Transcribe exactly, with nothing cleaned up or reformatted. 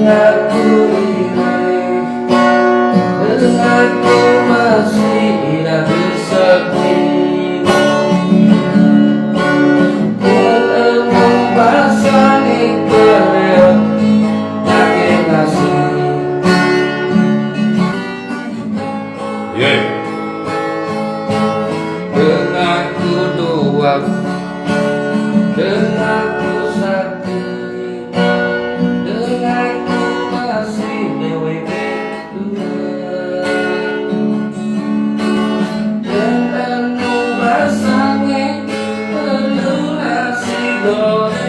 Aku iri, denganku masih indah bersemi. Ketemu pasang iklan, makin asik. Yeah. Denganku doang, denganku sakit, denganku masih dewe berdua. Denganku pasange perlu nasi goreng.